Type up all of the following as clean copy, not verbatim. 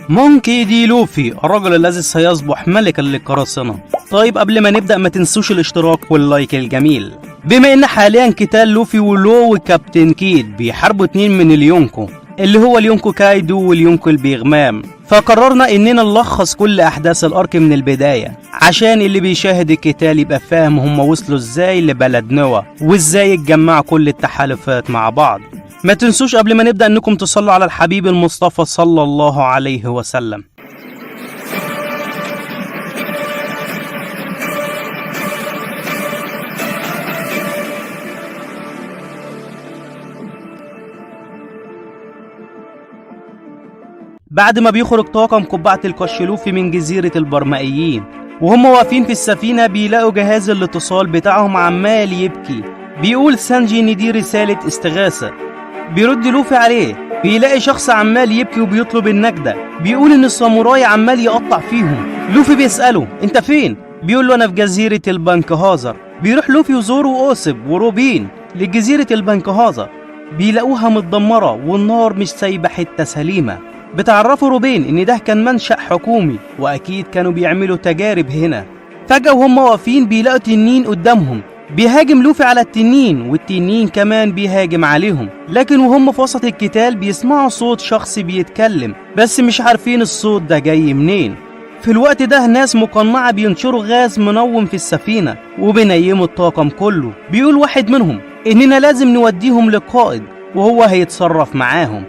مونكي دي لوفي، الرجل الذي سيصبح ملكا للقراصنة. طيب قبل ما نبدأ ما تنسوش الاشتراك وال like الجميل. بما ان حاليا قتال لوفي ولو وكابتن كيد بيحاربوا 2 من اليونكو، اللي هو اليونكو كايدو واليونكو البيغمام، فقررنا اننا نلخص كل احداث ال arc من البداية عشان اللي بيشاهد القتال يبقى فاهم هم وصلوا ازاي لبلد نوا وازاي اتجمعوا كل التحالفات مع بعض. ما تنسوش قبل ما نبدأ انكم تصلوا على الحبيب المصطفى صلى الله عليه وسلم. بعد ما بيخرج طاقم قبعة القش لوفي من جزيرة البرمائيين وهم واقفين في السفينة بيلاقوا جهاز الاتصال بتاعهم عمال يبكي. بيقول سانجي ان دي رسالة استغاثة. بيرد لوفي عليه، بيلاقي شخص عمال يبكي وبيطلب النجدة، بيقول ان الساموراي عمال يقطع فيهم. لوفي بيسأله انت فين؟ بيقول له انا في جزيرة البنك هازر. بيروح لوفي وزورو وأوسب وروبين لجزيرة البنك هازر، بيلاقوها متدمرة والنار مش سايبة حتة سليمة. بتعرفوا روبين ان ده كان منشأ حكومي واكيد كانوا بيعملوا تجارب هنا. فجأة وهم واقفين بيلاقوا تنين قدامهم، بيهاجم لوفي على التنين والتنين كمان بيهاجم عليهم، لكن وهم في وسط القتال بيسمعوا صوت شخص بيتكلم بس مش عارفين الصوت ده جاي منين. في الوقت ده ناس مقنعة بينشروا غاز منوم في السفينة وبينيموا الطاقم كله. بيقول واحد منهم إننا لازم نوديهم للقائد وهو هيتصرف معاهم.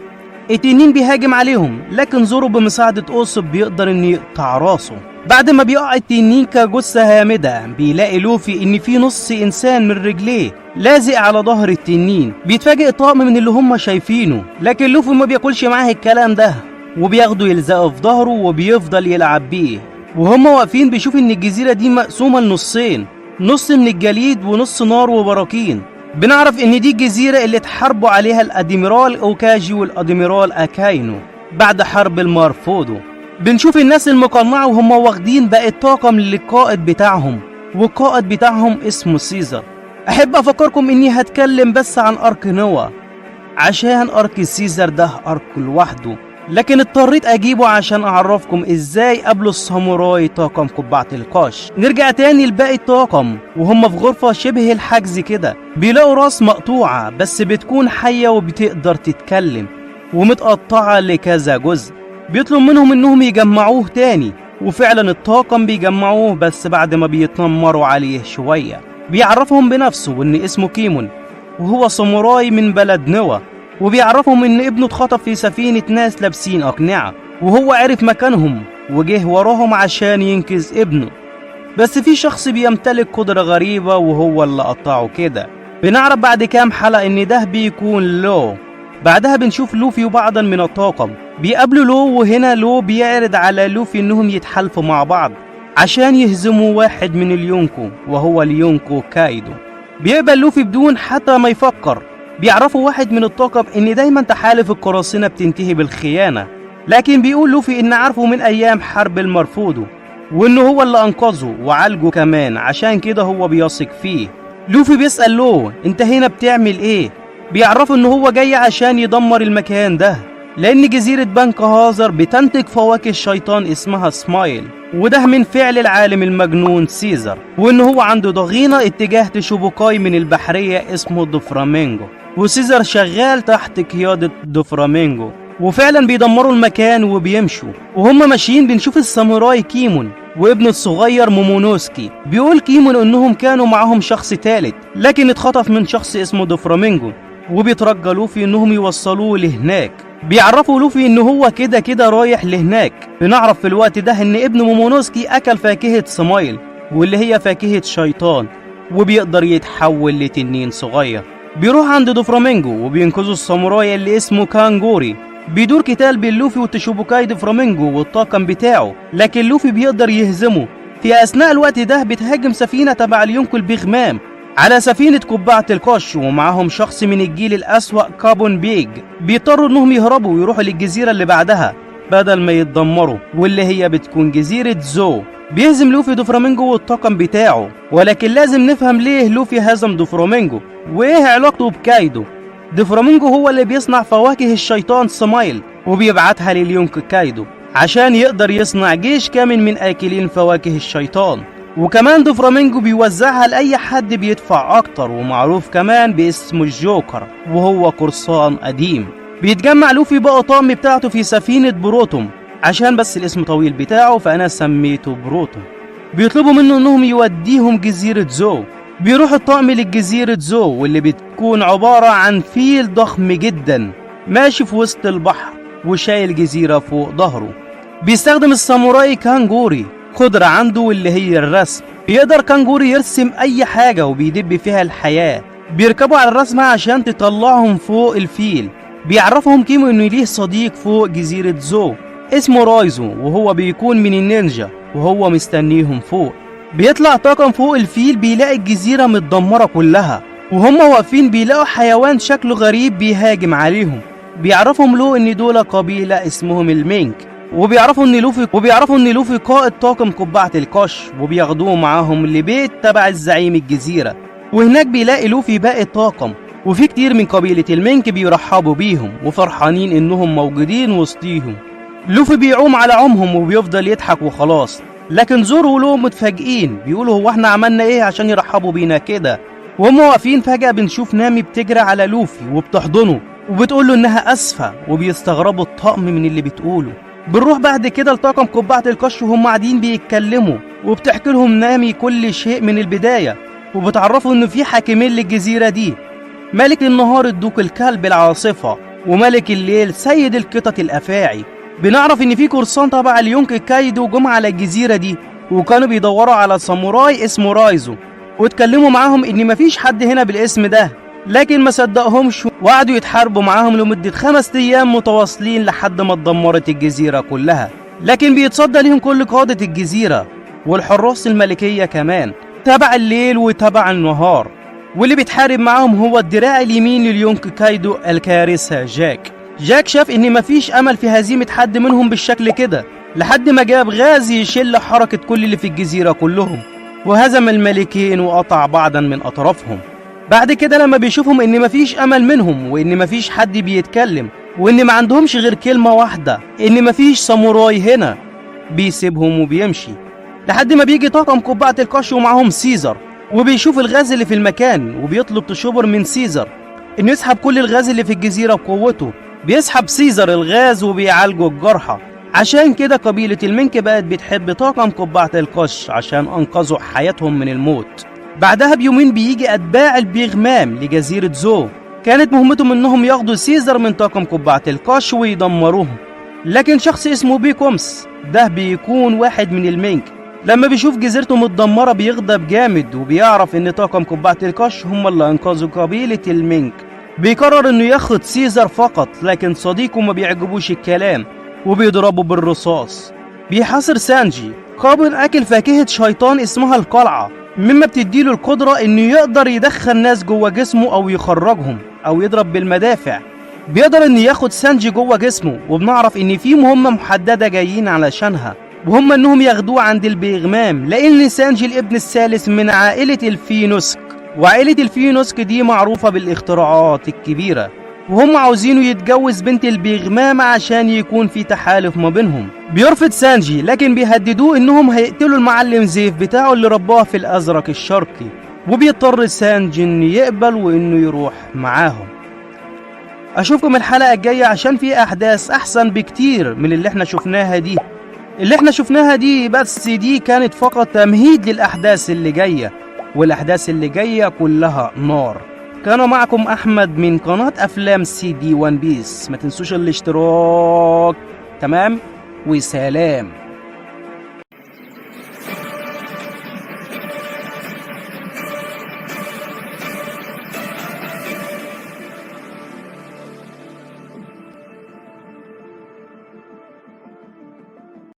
التنين بيهاجم عليهم لكن زورو بمساعدة أوسب بيقدر إنه يقطع راسه. بعد ما بيقع التنين كجثة هامدة بيلاقي لوفي إن في نص إنسان من رجليه لازق على ظهر التنين. بيتفاجئ الطاقم من اللي هم شايفينه، لكن لوفي ما بياكلش معاه الكلام ده وبياخده يلزقه في ظهره وبيفضل يلعب بيه. وهم واقفين بيشوف إن الجزيرة دي مقسومة لنصين، نص من الجليد ونص نار وبراكين. بنعرف ان دي الجزيرة اللي اتحاربوا عليها الادميرال اوكاجي والادميرال اكاينو بعد حرب المارفودو. بنشوف الناس المقنعة وهم واخدين باقي الطاقم للقائد بتاعهم، والقائد بتاعهم اسمه سيزر. احب افكركم اني هتكلم بس عن arc نوا عشان arc سيزر ده arc لوحده، لكن اضطريت اجيبه عشان اعرفكم ازاي قابلوا الساموراي طاقم قبعة القاش. نرجع تاني لباقي الطاقم وهم في غرفة شبه الحجز كده، بيلاقوا راس مقطوعة بس بتكون حية وبتقدر تتكلم ومتقطعة لكذا جزء. بيطلب منهم انهم يجمعوه تاني، وفعلا الطاقم بيجمعوه بس بعد ما بيتنمروا عليه شوية. بيعرفهم بنفسه وان اسمه كيمون وهو ساموراي من بلد نوا، وبيعرفهم ان ابنه اتخطف في سفينة ناس لابسين اقنعة وهو عرف مكانهم وجه وراهم عشان ينقذ ابنه، بس في شخص بيمتلك قدرة غريبة وهو اللي قطعه كده. بنعرف بعد كام حلقة ان ده بيكون لو. بعدها بنشوف لوفي وبعضا من الطاقم بيقابلوا لو، وهنا لو بيعرض على لوفي انهم يتحالفوا مع بعض عشان يهزموا واحد من اليونكو وهو اليونكو كايدو. بيقبل لوفي بدون حتى ما يفكر. بيعرفوا واحد من الطاقم ان دايما تحالف القراصنة بتنتهي بالخيانة، لكن بيقول لوفي ان عارفه من ايام حرب المرفودو وانه هو اللي انقذه وعالجه كمان، عشان كده هو بيثق فيه. لوفي بيسأل لو انت هنا بتعمل ايه؟ بيعرفه ان هو جاي عشان يدمر المكان ده لان جزيرة بنك هازر بتنتج فواكه الشيطان اسمها سمايل، وده من فعل العالم المجنون سيزر، وان هو عنده ضغينة اتجاه تشوبوكاي من البحرية اسمه دوفرامينجو، وسيزر شغال تحت قيادة دوفرامينجو. وفعلا بيدمروا المكان وبيمشوا. وهم ماشيين بنشوف الساموراي كيمون وابنه الصغير مومونوسكي. بيقول كيمون انهم كانوا معاهم شخص ثالث لكن اتخطف من شخص اسمه دوفرامينجو، وبيترجى لوفي انهم يوصلوه لهناك. بيعرفوا لوفي ان هو كده كده رايح لهناك. بنعرف في الوقت ده ان ابن مومونوسكي اكل فاكهة سمايل واللي هي فاكهة شيطان، وبيقدر يتحول لتنين صغير. بيروح عند دوفرامينجو وبينقذوا الساموراي اللي اسمه كانجوري. بيدور قتال بين لوفي وتشوبوكاي دوفرامينجو والطاقم بتاعه، لكن لوفي بيقدر يهزمه. في اثناء الوقت ده بتهاجم سفينة تبع اليونكو البيغمام على سفينة قبعة القش، ومعاهم شخص من الجيل الأسوأ كابون بيج. بيضطروا انهم يهربوا ويروحوا للجزيرة اللي بعدها بدل ما يتدمروا، واللي هي بتكون جزيرة زو. بيهزم لوفي دوفرامينجو والطاقم بتاعه، ولكن لازم نفهم ليه لوفي هزم دوفرامينجو وايه علاقته بكايدو. دوفرامينجو هو اللي بيصنع فواكه الشيطان سمايل، وبيبعتها لليونك كايدو عشان يقدر يصنع جيش كامل من آكلين فواكه الشيطان. وكمان دوفلامينجو بيوزعها لأي حد بيدفع أكتر، ومعروف كمان باسم الجوكر وهو قرصان قديم. بيتجمع لوفي بقى طقم بتاعته في سفينة بروتوم، عشان بس الاسم طويل بتاعه فأنا سميته بروتوم. بيطلبوا منه انهم يوديهم جزيرة زو. بيروح الطقم للجزيرة زو، واللي بتكون عبارة عن فيل ضخم جدا ماشي في وسط البحر وشايل جزيرة فوق ظهره. بيستخدم الساموراي كانجوري قدرة عنده واللي هي الرسم. بيقدر كانجوري يرسم أي حاجة وبيدب فيها الحياة. بيركبوا على الرسمة عشان تطلعهم فوق الفيل. بيعرفهم كيمو انه ليه صديق فوق جزيرة زو اسمه رايزو، وهو بيكون من النينجا وهو مستنيهم فوق. بيطلع طاقم فوق الفيل بيلاقي الجزيرة متدمرة كلها، وهم واقفين بيلاقوا حيوان شكله غريب بيهاجم عليهم. بيعرفهم له ان دول قبيلة اسمهم المينك، وبيعرفوا ان لوفي قائد طاقم قبعة القش، وبياخدوه معاهم لبيت تبع الزعيم الجزيرة. وهناك بيلاقي لوفي باقي الطاقم، وفي كتير من قبيلة المينك بيرحبوا بيهم وفرحانين انهم موجودين وسطيهم. لوفي بيعوم على عمهم وبيفضل يضحك وخلاص، لكن زورو ولو متفاجئين، بيقولوا هو احنا عملنا ايه عشان يرحبوا بينا كده؟ وهم واقفين فجأة بنشوف نامي بتجري على لوفي وبتحضنه وبتقول له انها اسفة، وبيستغربوا الطقم من اللي بتقوله. بنروح بعد كده لطاقم قبعة القش وهم قاعدين بيتكلموا، وبتحكي لهم نامي كل شيء من البداية، وبتعرفوا انه في حاكمين للجزيرة دي: ملك النهار الدوق الكلب العاصفة، وملك الليل سيد القطط الأفاعي. بنعرف ان في قرصان تبع اليونك كايدو جم على الجزيرة دي، وكانوا بيدوروا على ساموراي اسمه رايزو، واتكلموا معاهم ان مفيش حد هنا بالاسم ده، لكن ما صدقهمش وقعدوا يتحاربوا معاهم لمدة 5 أيام متواصلين لحد ما اتدمرت الجزيرة كلها. لكن بيتصدى ليهم كل قادة الجزيرة والحراس الملكية كمان تبع الليل وتبع النهار، واللي بيتحارب معاهم هو الدراع اليمين لليونك كايدو الكارثة جاك. جاك شاف ان مفيش امل في هزيمة حد منهم بالشكل كده، لحد ما جاب غاز يشل حركة كل اللي في الجزيرة كلهم، وهزم الملكين وقطع بعضا من اطرافهم. بعد كده لما بيشوفهم ان مفيش امل منهم، وان مفيش حد بيتكلم، وان ما عندهمش غير كلمة واحدة ان مفيش ساموراي هنا، بيسيبهم وبيمشي لحد ما بيجي طاقم قبعة القش ومعاهم سيزر، وبيشوف الغاز اللي في المكان، وبيطلب تشوبر من سيزر انه يسحب كل الغاز اللي في الجزيرة بقوته. بيسحب سيزر الغاز وبيعالجوا الجرحى. عشان كده قبيلة المنك بقت بتحب طاقم قبعة القش عشان أنقذوا حياتهم من الموت. بعدها بيومين بيجي أتباع البيغمام لجزيرة زو، كانت مهمتهم إنهم ياخدوا سيزر من طاقم قبعة القش ويدمروهم. لكن شخص اسمه بيكومس ده بيكون واحد من المينك، لما بيشوف جزيرته متدمرة بيغضب جامد، وبيعرف إن طاقم قبعة القش هم اللي أنقذوا قبيلة المينك. بيقرر إنه ياخد سيزر فقط، لكن صديقه ما بيعجبوش الكلام وبيضربه بالرصاص. بيحاصر سانجي قابل أكل فاكهة شيطان اسمها القلعة، مما بتديله القدرة إنه يقدر يدخل ناس جوه جسمه أو يخرجهم أو يضرب بالمدافع. بيقدر إنه ياخد سانجي جوه جسمه، وبنعرف إن في مهمة محددة جايين علشانها، وهم إنهم ياخدوه عند البيغمام، لأن سانجي الابن الثالث من عائلة الفينوسك، وعائلة الفينوسك دي معروفة بالاختراعات الكبيرة، وهم عاوزينه يتجوز بنت البيغمام عشان يكون في تحالف ما بينهم. بيرفض سانجي، لكن بيهددوه انهم هيقتلوا المعلم زيف بتاعه اللي رباه في الازرق الشرقي، وبيضطر سانجي انه يقبل وانه يروح معاهم. اشوفكم الحلقة الجاية عشان في احداث احسن بكتير من اللي احنا شفناها دي. اللي احنا شفناها دي بس دي كانت فقط تمهيد للاحداث اللي جاية، والاحداث اللي جاية كلها نار. كان معكم احمد من قناة افلام سي دي وان بيس. ما تنسوش الاشتراك، تمام؟ وسلام.